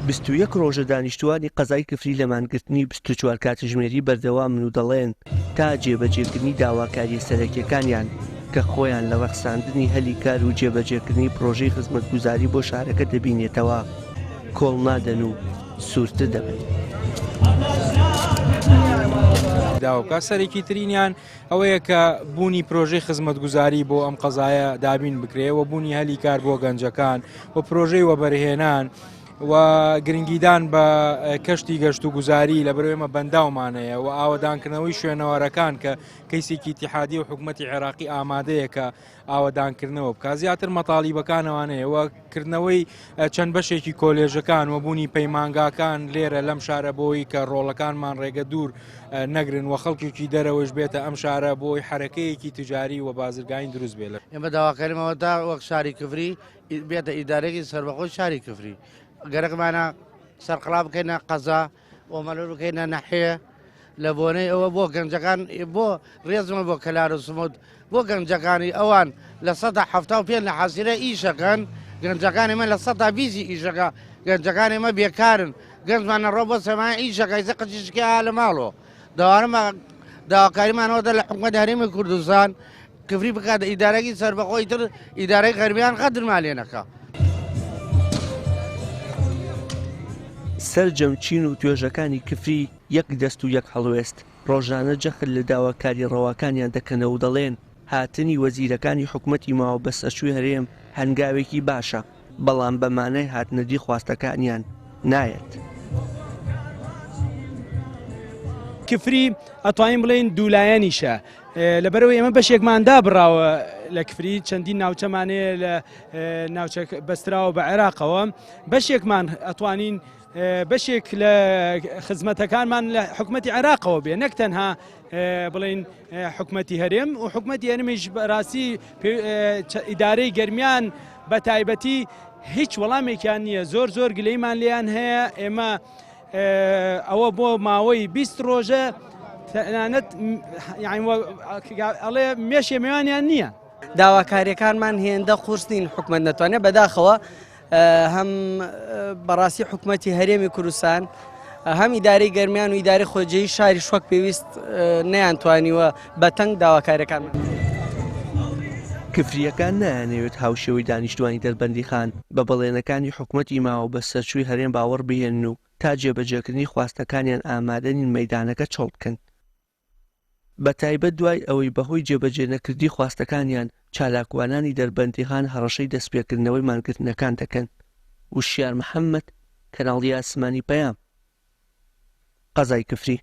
21 ڕۆژە دانیشتووانی قەزای کفری لە مانگرتنی 24 کاتژمێری بەردەوامن و دەڵێن تا جێبەجێکردنی داواکارییە سەرەکییەکانیان کە خۆیان لە ڕەخساندنی هەلی کار و جێبەجێکردنی پڕۆژەی خزمەتگوزاری بۆ شارەکە دەبینێتەوە کۆڵ نادەن و سوورتر دەبن. داوا بکات سەرەکی ترینیان ئەوەیە کە بوونی پرۆژەی خزمەتگوزاری بۆ ئەم قەزایە دابین بکرێ و بوونی هەلی کار بۆ گەنجەکان و پرۆژەی وەبەرهێنان و گرنگیدان بە کەشتی گەشت و گوزاری لە بەرەوەی ئێمە بەنداومانەیە و ئاوەدانکردنەوەی شوێنەوارەکان کە کەیسێکی ئیتیحادی و حکوومەتی عێراقی ئامادەیە کە ئاوەدانکردنەوە بکات زیاتر مەتاڵیبەکانەوانەیە و کردنەوەی چەند بەشێکی کۆلێژەکان و بوونی پەیمانگاکان لێرە لەم شارە بۆی کە ڕۆڵەکانمان ڕێگە دوور نەگرن و خەڵکێکی دەرەوەش بێتە ئەم شارە بۆی حرەکەیەکی تجاری و بازرگانی دروست بێ لە ئێمە داواکاریمەوە تا وەک شاری کفری بێتە ئیدارێکی سەربەخۆی شاری کفری گەرەکمانە سەرقڵا بکەینە قەزا ئۆمەلۆر بکەینە نەحیە لە بۆنەی ئەوە بۆ گەنجەکان بۆ ڕێزمە بۆ کەلار و سموت بۆ گەنجەکانی ئەوان 75% لە حەسیرە ئیشەکەن گەنجەکانی من 20% ئیشەکە گەنجەکانی مە بێکارن گەنجمان نەڕۆ بۆ سەمای ئیشەکە ئیسە قەچیشکە لە ماڵەوە داوارمە داواکاریمانەوە لە حکومەت هەرێمی کوردستان کفری بکات ئیدارەکی سەربەخۆی تر ئیدارەی غەرمیان قەدرمان لێ نەکا. سەرجەم چین و توێژەکانی کفری یەک دەست و یەک هەڵوێست، ڕۆژانە جەخت لە داواکارییە ڕەواکانیان دەکەنەوە و دەڵێن، هاتنی وەزیرەکانی حکومەتی ماوە بەسەرچووی هەرێم هەنگاوێکی باشە، بەڵام بە مانای هاتنەدی خواستەکانیان نایەت. کفری ئەتوانین بڵێین دوولایەنیشە، لەبەرئەوەی ئێمە بەشێکمان دابڕاوە لە کفری، چەندین ناوچەمان هەیە لە ناوچە بەستراوە بە عێراقەوە، بەشێکمان ئەتوانین بەشێک لە خزمەتەکانمان لە حکومەتی عێراقەوە بێ نەک تەنها بڵین حکومەتی هەرێم و حکومەتی هەرێمیش بەڕاستی ئیدارەی گەرمیان بە تایبەتی هیچ وەڵامێکیان نییە زۆر زۆر گلەیمان لێیان هەیە ئێمە ئەوە بۆ ماوەی 20 ڕۆژە تەنانەت ئەڵێ مێشێ میوانیان نییە. داواکاریەکانمان هێندە قورس نین حکومت نەتوانێت بەداخەوە هەم بەڕاستی حکومەتی هەرێمی کوردستان هەم ئیدارەی گەرمیان و ئیدارەی خۆجێی شاریش وەک پێویست نەیانتوانیوە بە تەنگ داواکاریەکانمان. کفرییەکان نایانەوێت هاوشێوەی دانیشتوانی دەربەندیخان بە بەڵێنەکانی حکومەتی ماوە بەسەرچووی هەرێم باوەڕ بهێنن و تا جێبەجێکردنی خواستەکانیان ئامادە نین مەیدانەکە چۆڵ بکەن. بەتایبەت دوای ئەوەی بەهۆی جێبەجێنەکردنی خواستەکانیان چالاکوانانی دەربەندیخان هەڕەشەی دەستپێکردنەوەی مانگرتنەکان دەکەن. وشیار محەمەد، کەناڵی ئاسمانی پەیام، قەزای کفری.